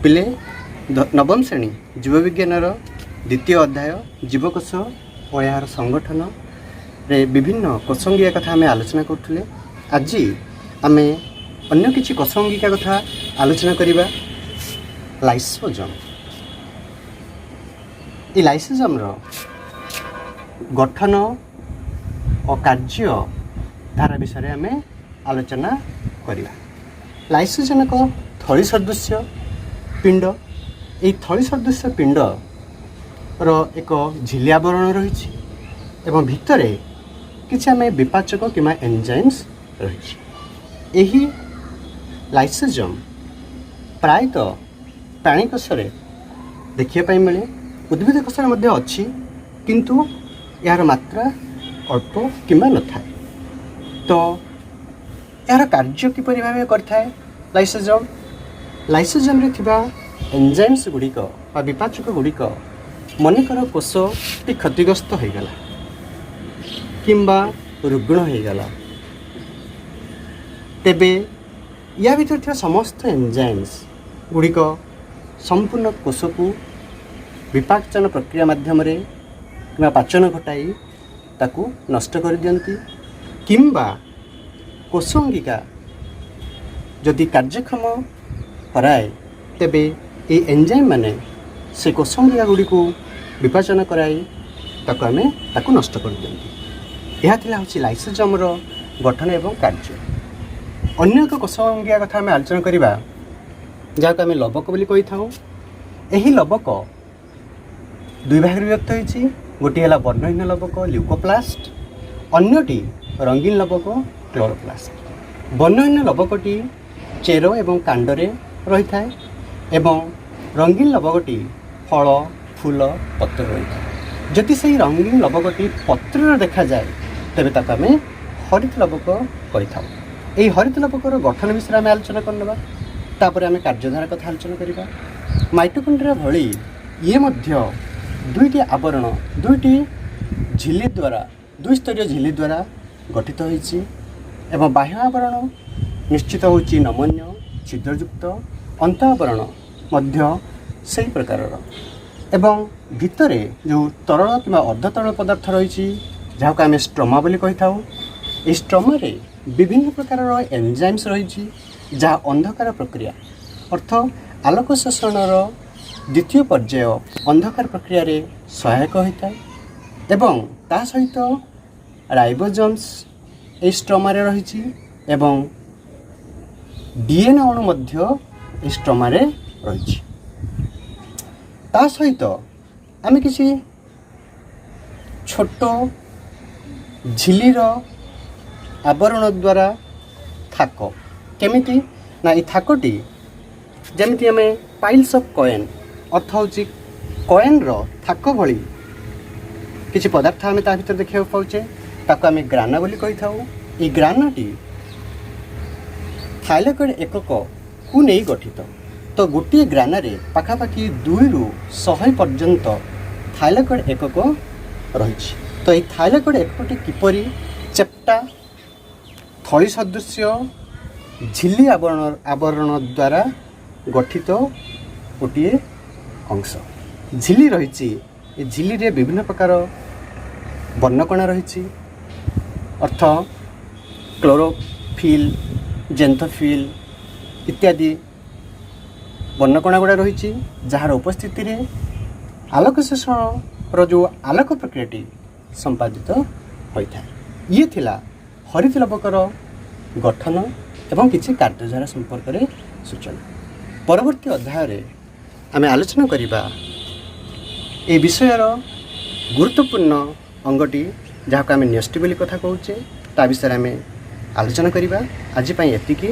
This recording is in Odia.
ପିଲେ, ନବମ ଶ୍ରେଣୀ ଜୀବବିଜ୍ଞାନର ଦ୍ୱିତୀୟ ଅଧ୍ୟାୟ ଜୀବକୋଷ ଓ ଏହାର ସଂଗଠନରେ ବିଭିନ୍ନ କୋଷଅଙ୍ଗିକା କଥା ଆମେ ଆଲୋଚନା କରୁଥିଲେ। ଆଜି ଆମେ ଅନ୍ୟ କିଛି କୋଷଅଙ୍ଗିକା କଥା ଆଲୋଚନା କରିବା, ଲାଇସୋଜମ୍। ଏ ଲାଇସୋଜମ୍ର ଗଠନ ଓ କାର୍ଯ୍ୟ ଧାରା ବିଷୟରେ ଆମେ ଆଲୋଚନା କରିବା। ଲାଇସୋଜମ୍ ଏକ ଥଳି ସଦୃଶ୍ୟ ପିଣ୍ଡ। ଏହି ଥଳି ସଦୃଶ୍ୟ ପିଣ୍ଡର ଏକ ଝିଲି ଆବରଣ ରହିଛି ଏବଂ ଭିତରେ କିଛି ଆମେ ବିପାଚକ କିମ୍ବା ଏନଜାଇମ୍ସ ରହିଛି। ଏହି ଲାଇସୋଜମ୍ ପ୍ରାୟତଃ ପ୍ରାଣୀ କୋଷରେ ଦେଖିବା ପାଇଁ ମିଳେ। ଉଦ୍ଭିଦ କୋଷରେ ମଧ୍ୟ ଅଛି, କିନ୍ତୁ ଏହାର ମାତ୍ରା ଅଳ୍ପ କିମ୍ବା ନଥାଏ। ତ ଏହାର କାର୍ଯ୍ୟ କିପରି ଭାବେ କରିଥାଏ ଲାଇସୋଜମ୍? ଲାଇସୋଜମ୍ରେ ଥିବା ଏନଜାଇମ୍ସ ଗୁଡ଼ିକ ବା ବିପାଚକ ଗୁଡ଼ିକ, ମନେକର କୋଷଟି କ୍ଷତିଗ୍ରସ୍ତ ହୋଇଗଲା କିମ୍ବା ରୁଗ୍ଣ ହୋଇଗଲା, ତେବେ ୟା ଭିତରେ ଥିବା ସମସ୍ତ ଏନଜାଇମ୍ସ ଗୁଡ଼ିକ ସମ୍ପୂର୍ଣ୍ଣ କୋଷକୁ ବିପାଚନ ପ୍ରକ୍ରିୟା ମାଧ୍ୟମରେ କିମ୍ବା ପାଚନ ଘଟାଇ ତାକୁ ନଷ୍ଟ କରିଦିଅନ୍ତି, କିମ୍ବା କୋଷ ଅଙ୍ଗିକା ଯଦି କାର୍ଯ୍ୟକ୍ଷମ କରାଏ, ତେବେ ଏହି ଏନଜାଇମ୍ ମାନେ ସେ କୋଷ ଅଙ୍ଗିକା ଗୁଡ଼ିକୁ ବିପାଚନ କରାଇ ତାକୁ ନଷ୍ଟ କରିଦିଅନ୍ତି। ଏହା ଥିଲା ହେଉଛି ଲାଇସୋଜମ୍ର ଗଠନ ଏବଂ କାର୍ଯ୍ୟ। ଅନ୍ୟ ଏକ କୋଷ ଅଙ୍ଗିକା କଥା ଆମେ ଆଲୋଚନା କରିବା, ଯାହାକୁ ଆମେ ଲବକ ବୋଲି କହିଥାଉ। ଏହି ଲବକ ଦୁଇ ଭାଗରେ ବିଭକ୍ତ ହୋଇଛି। ଗୋଟିଏ ହେଲା ବର୍ଣ୍ଣହୀନ ଲବକ ଲ୍ୟୁକୋପ୍ଲାଷ୍ଟ, ଅନ୍ୟଟି ରଙ୍ଗୀନ ଲବକ କ୍ଲୋରୋପ୍ଲାଷ୍ଟ। ବର୍ଣ୍ଣହୀନ ଲବକଟି ଚେର ଏବଂ କାଣ୍ଡରେ ରହିଥାଏ ଏବଂ ରଙ୍ଗୀନ ଲବକଟି ଫଳ, ଫୁଲ, ପତ୍ର ରହିଥାଏ। ଯଦି ସେହି ରଙ୍ଗୀନ ଲବକଟି ପତ୍ରରେ ଦେଖାଯାଏ, ତେବେ ତାକୁ ଆମେ ହରିତ ଲବକ କହିଥାଉ। ଏହି ହରିତ ଲବକର ଗଠନ ବିଷୟରେ ଆମେ ଆଲୋଚନା କରିନେବା, ତାପରେ ଆମେ କାର୍ଯ୍ୟଧାରା କଥା ଆଲୋଚନା କରିବା। ମାଇଟୋକଣ୍ଡ୍ରିଆ ଭଳି ଇଏ ମଧ୍ୟ ଦୁଇଟି ଆବରଣ, ଦୁଇଟି ଝିଲ୍ଲି ଦ୍ୱାରା, ଦୁଇ ସ୍ତରୀୟ ଝିଲ୍ଲି ଦ୍ୱାରା ଗଠିତ ହୋଇଛି ଏବଂ ବାହ୍ୟ ଆବରଣ ନିଶ୍ଚିତ ହେଉଛି ନମନୀୟ, ଛିଦ୍ରଯୁକ୍ତ। ଅନ୍ତଃ ଆବରଣ ମଧ୍ୟ ସେହି ପ୍ରକାରର ଏବଂ ଭିତରେ ଯେଉଁ ତରଳ କିମ୍ବା ଅର୍ଦ୍ଧତରଳ ପଦାର୍ଥ ରହିଛି, ଯାହାକୁ ଆମେ ଷ୍ଟ୍ରମା ବୋଲି କହିଥାଉ, ଏହି ଷ୍ଟ୍ରମାରେ ବିଭିନ୍ନ ପ୍ରକାରର ଏନଜାଇମ୍ସ ରହିଛି, ଯାହା ଅନ୍ଧକାର ପ୍ରକ୍ରିୟା, ଅର୍ଥ ଆଲୋକ ଶୋଷଣର ଦ୍ୱିତୀୟ ପର୍ଯ୍ୟାୟ ଅନ୍ଧକାର ପ୍ରକ୍ରିୟାରେ ସହାୟକ ହୋଇଥାଏ ଏବଂ ତା ସହିତ ରାଇବୋଜମ୍ସ ଏହି ଷ୍ଟ୍ରମାରେ ରହିଛି ଏବଂ ଡିଏନ୍ଏ ଅଣୁ ମଧ୍ୟ ଏହି ଷ୍ଟ୍ରମାରେ ରହିଛି। ତା ସହିତ ଆମେ କିଛି ଛୋଟ ଝିଲିର ଆବରଣ ଦ୍ୱାରା ଥାକ। କେମିତି ନା, ଏଇ ଥାକଟି ଯେମିତି ଆମେ ପାଇଲ୍ସ ଅଫ୍ କଏନ୍, ଅର୍ଥ ହେଉଛି କଏନ୍ର ଥାକ ଭଳି କିଛି ପଦାର୍ଥ ଆମେ ତା ଭିତରେ ଦେଖିବାକୁ ପାଉଛେ, ତାକୁ ଆମେ ଗ୍ରାନା ବୋଲି କହିଥାଉ। ଏଇ ଗ୍ରାନାଟି ଥାଇଲାକଏଡ୍ ଏକକକୁ ନେଇ ଗଠିତ। ତ ଗୋଟିଏ ଗ୍ରାନାରେ ପାଖାପାଖି 2ରୁ 100 ପର୍ଯ୍ୟନ୍ତ ଥାଇଲାକଏଡ୍ ଏକକ ରହିଛି। ତ ଏଇ ଥାଇଲାକଏଡ୍ ଏକକଟି କିପରି ଚେପ୍ଟା ଥଳି ସଦୃଶ୍ୟ ଝିଲ୍ଲି ଆବରଣ ଦ୍ୱାରା ଗଠିତ ଗୋଟିଏ ଅଂଶ ଝିଲ୍ଲି ରହିଛି। ଏ ଝିଲ୍ଲିରେ ବିଭିନ୍ନ ପ୍ରକାର ବର୍ଣ୍ଣକଣା ରହିଛି, ଅର୍ଥ କ୍ଲୋରୋଫିଲ୍, ଜେନ୍ଥୋଫିଲ୍ ଇତ୍ୟାଦି ବର୍ଣ୍ଣକଣା ଗୁଡ଼ା ରହିଛି, ଯାହାର ଉପସ୍ଥିତିରେ ଆଲୋକ ଶୋଷଣର ଯେଉଁ ଆଲୋକ ପ୍ରକ୍ରିୟାଟି ସମ୍ପାଦିତ ହୋଇଥାଏ। ଇଏ ଥିଲା ହରିତ ଲବକର ଗଠନ ଏବଂ କିଛି କାର୍ଯ୍ୟଧାରା ସମ୍ପର୍କରେ ସୂଚନା। ପରବର୍ତ୍ତୀ ଅଧ୍ୟାୟରେ ଆମେ ଆଲୋଚନା କରିବା ଏହି ବିଷୟର ଗୁରୁତ୍ୱପୂର୍ଣ୍ଣ ଅଙ୍ଗଟି, ଯାହାକୁ ଆମେ ନ୍ୟଷ୍ଟି ବୋଲି କଥା କହୁଛେ, ତା ବିଷୟରେ ଆମେ ଆଲୋଚନା କରିବା। ଆଜି ପାଇଁ ଏତିକି।